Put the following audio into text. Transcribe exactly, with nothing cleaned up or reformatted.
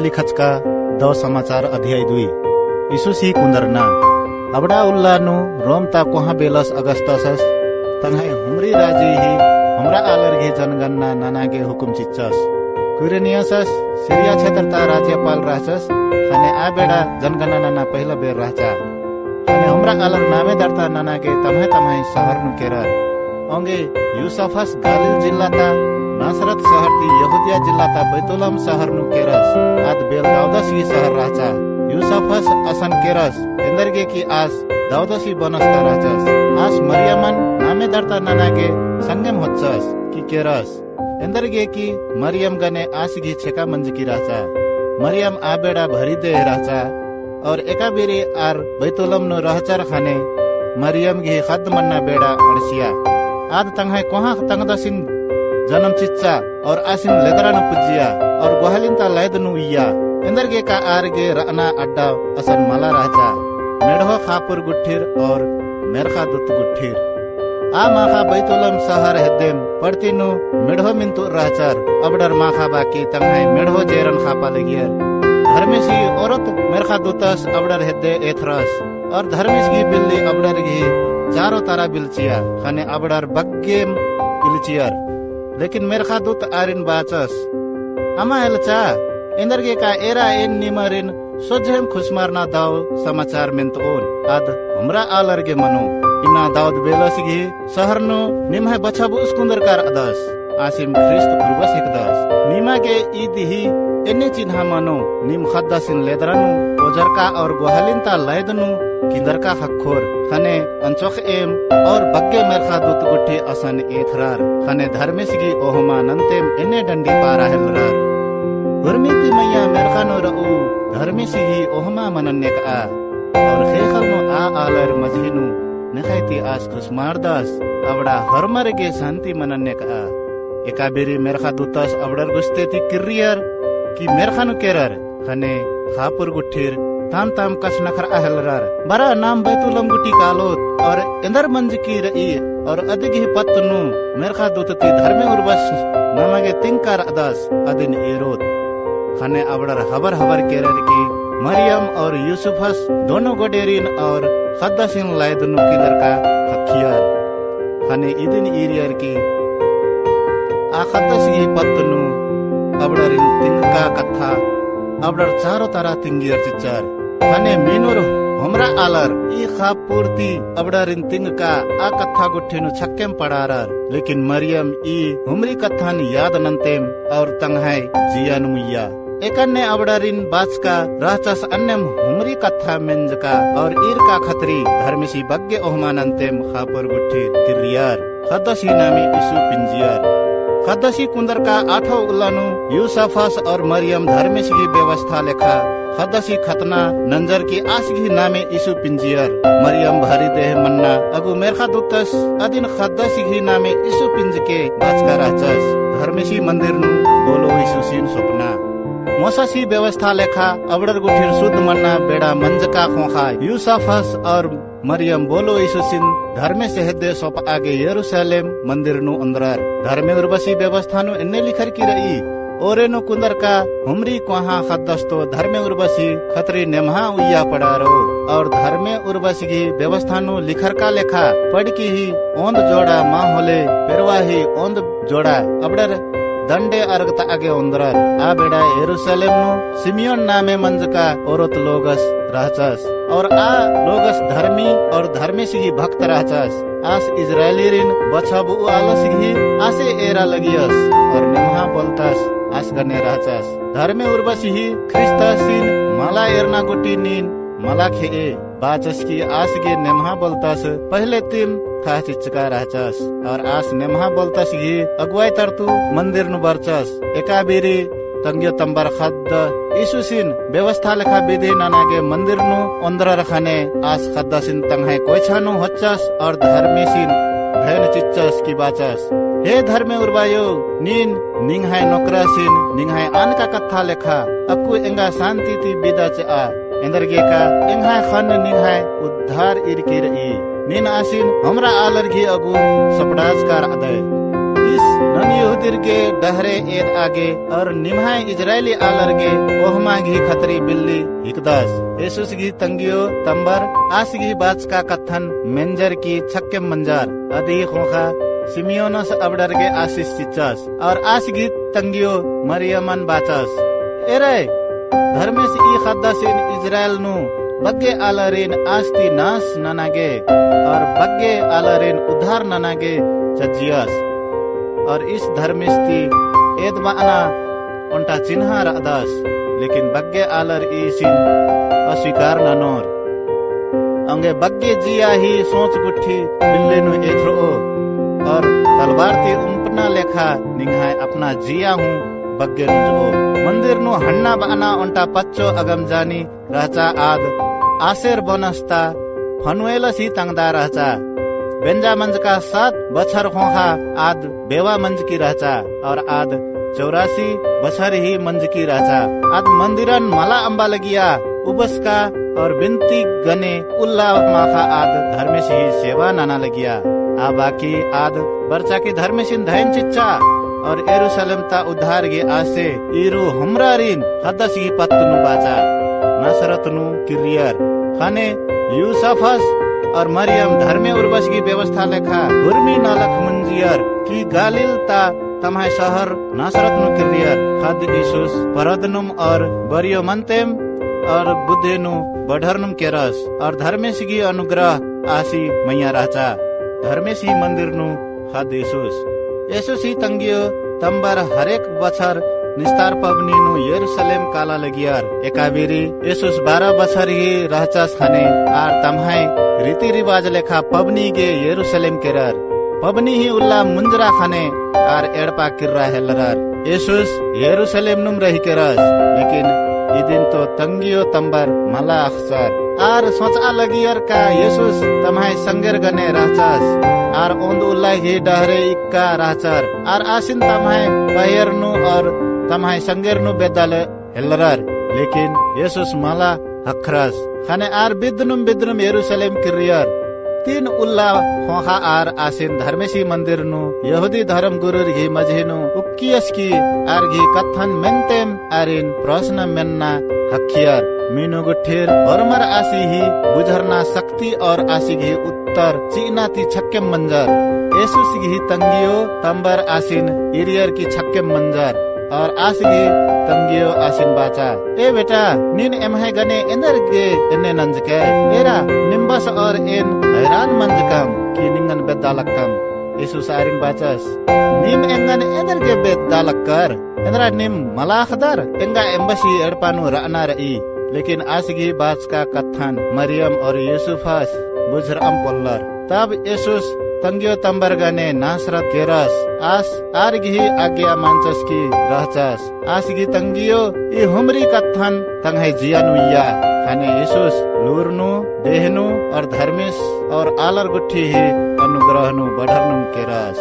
खचका दव समाचार अध्याय दुई। ईसुसी कुन्दरना। अबड़ा उल्ला नू रोम ता कोहाँ बेलस अगस्तसस तंग्है हुमरी राजी ही हमरा आलर गही जनगणना नना गे हुकुम चिच्चस। कुरेनियसस सीरिया क्षेत्र ता राज्यपाल रहचस, ख़ने आ बेड़ा जनगणना नना पहिला बेर रहचा। ख़ने हमरा आलर नामे दर्ता नना गे तम्है तम्है शहर नू केरर। औंगे यूसफस गालील जिल्ला ता नासरत शहर ती यहूदिया जिल्ला ता बैतुलहम शहर नू केरस। आद बेल दाऊदस गही शहर रहचा। यूसफस असन केरस, एन्देरगे कि आस दाऊदस गही बनस ता रहचस। आस मरियमन नामे दर्ता नना गे संगेम होच्चस कि केरस। एन्देरगे कि मरियम गने आस गही छेका मंजकी रहचा। मरियम आ बेड़ा भरी देह रहचा, और एका बेरी आर बैतुलहम नू रहचर ख़ने मरियम गही ख़द्द मन्ना बेड़ा अंड़सिया। आद तंग्है कोहाँ तंग्दसिन जनम चिच्चा, और आसिन लेदरा नू पुज्जिया, और ग्वाहालिन ता लैद नू उइया। एन्देरगे का आर गे रअना अड्डा असन मला रहचा। मेड़हो ख़ापुर गुट्ठिर और मेर्ख़ा दुत गुट्ठिर। आ माख़ा बैतुलहम शहर हेद्देम पड़ती नू मेड़हो मिन्तुर रहचर। अबड़र माख़ा बाकी तंग्है मेड़हो जेरन ख़ापा लगियर। धर्मेसी ओरोत मेर्ख़ा दुतस अबड़र हेद्दे एथरस, और धर्मेस गही बिल्ली अबड़र गही चारो तरा बिल्चिया, ख़ने अबड़र बग्गेम इल्चियर। लेकिन मेर्ख़ा दुत आरिन बाचस, अमा एल्चा, एन्देरगे का एरा एन निमरिन सोझेम खुसमारना दव समाचार मेन्तओन। आद हमरा आलर गे मनो। इन्ना दाऊद बेलस गही शहर नू निम्है बछाबउस कुन्दरका रअदस। आसिम ख्रीस्त उर्बस हिकदस। निमा गे ईद ही एन्ने चिन्हा मनो, नीम ख़द्दासिन लेदरा नू ओजरका और ग्वाहालिन ता लैद नू किन्दरका ख़क्खोर, ख़ने अंचोख़ एम और बग्गे मेर्ख़ा दुत गुट्ठी असन एथरर, ख़ने धर्मेस गही ओहमा नन्तेम एन्ने डंडी पारा हेलरर। हुरमी ती मइय्याँ मेर्ख़ा नू रऊ धर्मेस गही ओहमा मनन्नेकआ, और ख़ेख़ेल नू आ आलर मझी नू नेख़य ती आस खुसमारदस, अबड़ा होरमर गे शांति मनन्नेकआ। एका बेरी मेर्ख़ा दुतस अबड़र गुस्ते ती किर्रियर कि मेर्ख़ा नू केरर, ख़ने ख़ापुर गुट्ठिर ताम ताम कछनखरआ हेलरर। बरा नाम बैतुलहम गुट्ठी कालोत, और एन्देर मंजकी रई, और अदिगही पत्त नू मेर्ख़ा दुत ती धर्मे उर्बस नमा गे तिंगका रअदस, अदिन एरोत। ख़ने अबड़र हबर हबर केरर कि मरियम और यूसुफस दोनों गोडेरिन और ख़द्दासिन लैद नू किन्दरका ख़क्खियर। ख़ने इदिन ईरियर कि आ ख़द्दस गही पत्त नू अबड़रिन तिंगका कत्था अबड़र चारो तरा तिंगियर चिच्चर। ख़ने मीनुर हमरा आलर ई ख़ापुर ती अबड़रिन तिंगका आ कत्था गुट्ठी नू छक्केम पड़ारर। लेकिन मरियम ई हुमरी कत्थन याद नन्तेम और तंग्है जियन मुइय्या। एकन्ने अबड़रिन बाचका रहचस अन्नेम हुमरी कत्था मेंजका और ईरका खतरी धर्मेसी बग्गे ओहमा नन्तेम ख़ापुर गुट्ठी किर्रियर। ख़द्दसी नामे यीशु पिंजियर। ख़द्दसी कुन्दरका आठो उल्ला नू यूसफस और मरियम धर्मेस गही व्यवस्था लेखा ख़द्दसी खतना नंजर की आस गही नामे यीशु पिंजियर। मरियम भरी देह मन्ना अगु मेर्ख़ा दुतस अदिन ख़द्दसी गही नामे यीशु पिंजके बाचका रहचस। धर्मेसी मंदिर नू बोलो यीशुसिन सोपना। मोसासी व्यवस्था लेखा अबड़र गुट्ठिर शुद्ध मन्ना बेड़ा मंजका ख़ोख़ा यूसफस और मरियम बोलो यीशुसिन धर्मेस हेद्दे सोपआ गे यरूशलेम मंदिर नू ओन्द्रर। धर्मे उर्बसी व्यवस्था नू एन्ने लिखर की रई, ओरे नू कुन्दरका हुमरी कोहाँ ख़द्दस तो धर्मे उर्बसी खतरी नेम्हा उइय्या पड़ारो। और धर्मे उर्बसी गही व्यवस्था नू लिखरका लेखा पड़की ही ओन्द जोड़ा मा होले पेरवा ही ओन्द जोड़ा अबड़र दंडे अरगतआ गे ओन्द्रर। आ बेड़ा यरूशलेम नू सिमियोन नामे मंजका ओरोत लोगस रहचस। और आ लोगस धर्मी और धर्मेस गही भक्त रहचस। आस इस्राएलीरिन बछाबउ आलस गही आसे एरा लगियस और नेम्हा बोलतस आस गने रहचस। धर्मे उर्बसी ही ख्रीस्तसिन मला एरना गुट्ठी नीन मला खे'ए बाचस की आस गे नेम्हा बोलतस पहिले तिम थाह चिच्चका रहचस। और आस नेम्हा बोलतस गही अगुवाई तरतु मंदिर नू बरचस। एका बीरी तंग्यो तम्बर ख़द्द यीशुसिन व्यवस्था लेखा विधि नना गे मंदिर नू ओन्द्रर ख़ने आस ख़द्दसिन तंग्है कोयछा नू होच्चस और धर्मेसिन भयन चिच्चस की बाचस, हे धर्मे उर्बायो, नीन निंग्है नोकरासिन निंग्है आनका कत्था लेखा अक्कु एंगा शांति ती बिदा चि'आ। एन्देरगेका एंग्है ख़न्न निंग्है उद्धार ईरकी र'ई। नीन आसिन हमरा आलर गही अगु सपड़ाचका र'अदय। ईस नन यहूदीर गे डहरे एदआ गे और निम्है इस्राएली आलर गे ओहमा गही खतरी बिल्ली हिकदस। येसुस गही तंग्यो तम्बर आस गही बाचका कत्थन मेंजर की छक्केम मंजर। अदी ख़ोख़ा सिमियोनस अबड़र गे आसिस चिच्चस। और आस गही तंग्यो मरियमन बाचस, एरय, धर्मेस ई ख़द्दासिन इस्राएल नू बग्गे आलारिन आस ती नास नना गे और बग्गे आलारिन उद्धार नना गे चज्जियस। और ईस धर्मेस ती एदबअना ओन्टा चिन्हा रअदस, लेकिन बग्गे आलर ईसिन अस्वीकार ननोर। औंगे बग्गे जिया ही सोच गुट्ठी बिल्ली नू एथरओ, और तलवार ती उम्पना लेखा निंग्है अपना जिया हूँ बग्गे नू चिओ। मंदिर नू हन्ना बअना ओन्टा पच्चो अगमजानी रहचा। आद आसेर बनस ता फनुएलस ही तंगदा रहचा। बेंजा मंजका सात बछर ख़ोख़ा आद बेवा मंजकी रहचा, और आद चौरासी बछर ही मंजकी रहचा। आद मंदिरन मला अम्बा लगिया, उबसका और बिनती गने उल्ला माख़ा आद धर्मेस ही सेवा नना लगिया। आ बाकी आद बरचा की धर्मेसिन धैन चिच्चा और यरूशलेम ता उद्धार गे आसे ईरू हमरारिन ख़द्दस गही पत्त नू बाचा। नासरत नू किर्रियर। ख़ने यूसफस और मरियम धर्मे उर्बस गही व्यवस्था लेखा हुरमी नलख मुंजियर की गालील ता तम्है शहर नासरत नू किर्रियर। ख़द्द येसुस परदनुम और बरियो मनतेम और बुद्धि नू बढ़रनुम केरस और धर्मेस गही अनुग्रह आसी मइय्याँ रहचा। धर्मेस ही मंदिर नू ख़द्द येसुस। येसुस ही तंग्यो तम्बर हरेक बछर निस्तार पबनी नू यरूशलेम काला लगियर। एकाबेरी येसुस बारह बछर ही रहचस ख़ने आर तम्है रीति रिवाज लेखा पबनी गे यरूशलेम केरर। पबनी ही उल्ला मुंजरा ख़ने आर एड़पा किर्रा हेलरर। येसुस यरूशलेम नुम रहिकेरस, लेकिन इदिन तो तंग्यो तम्बर मला अख़सर। आर सोचआ लगियर का येसुस तम्है संगेर गने रहचस। आर ओन्द उल्ला ही डहरे इक्का रहचर। आर आसिन तम्है पहेर नू और तम्है संगेर नू बेद्दा ले हेलरर, लेकिन येसुस मला ख़क्खरस। ख़ने आर बिद्दनुम बिद्दनुम यरूशलेम किर्रियर। तीन उल्ला ख़ोख़ा आर आसिन धर्मेसी मंदिर नू यहूदी धर्म गुरुर गही मझी नू उक्कियस की आर गही कत्थन मेन्तेम आरिन प्रश्न मेन्ना ख़क्खियर। मीनू गुट्ठिर होरमर आसी ही बुझरना शक्ति और आसी गही उत्तर चिअना ती छक्केम मंजर। येसुस गही तंग्यो तम्बर आसिन इरियर की छक्केम मंजर। और आस गही तंग्यो आसिन बाचा, ए बेटा, नीन एम्है गने एन्देरगे एन्ने नंजकय? एरा, निम्बस और एन हैरान मंजकम कि निंगन बेद्दा लक्कम। येसुस आरिन बाचस, नीम एंगन एन्देरगे बेद्दा लक्कर? एन्दरा नीम मला अख़दर? एंगा एम्बसी एड़पा नू रअना रई। लेकिन आस गही बाचका कत्थन मरियम और यूसुफस बुझरअम पोल्लर। तब येसुस तंग्यो तम्बर गने नासरत केरस। आस आर गही आज्ञा मांचस की रहचस। आस गही तंग्यो ई हुमरी कत्थन तंग्है जिया नू उइया। ख़ने येसुस लूर नू, देह नू और धर्मेस और आलर गुट्ठी ही अनुग्रह नू बढ़रनुम केरस।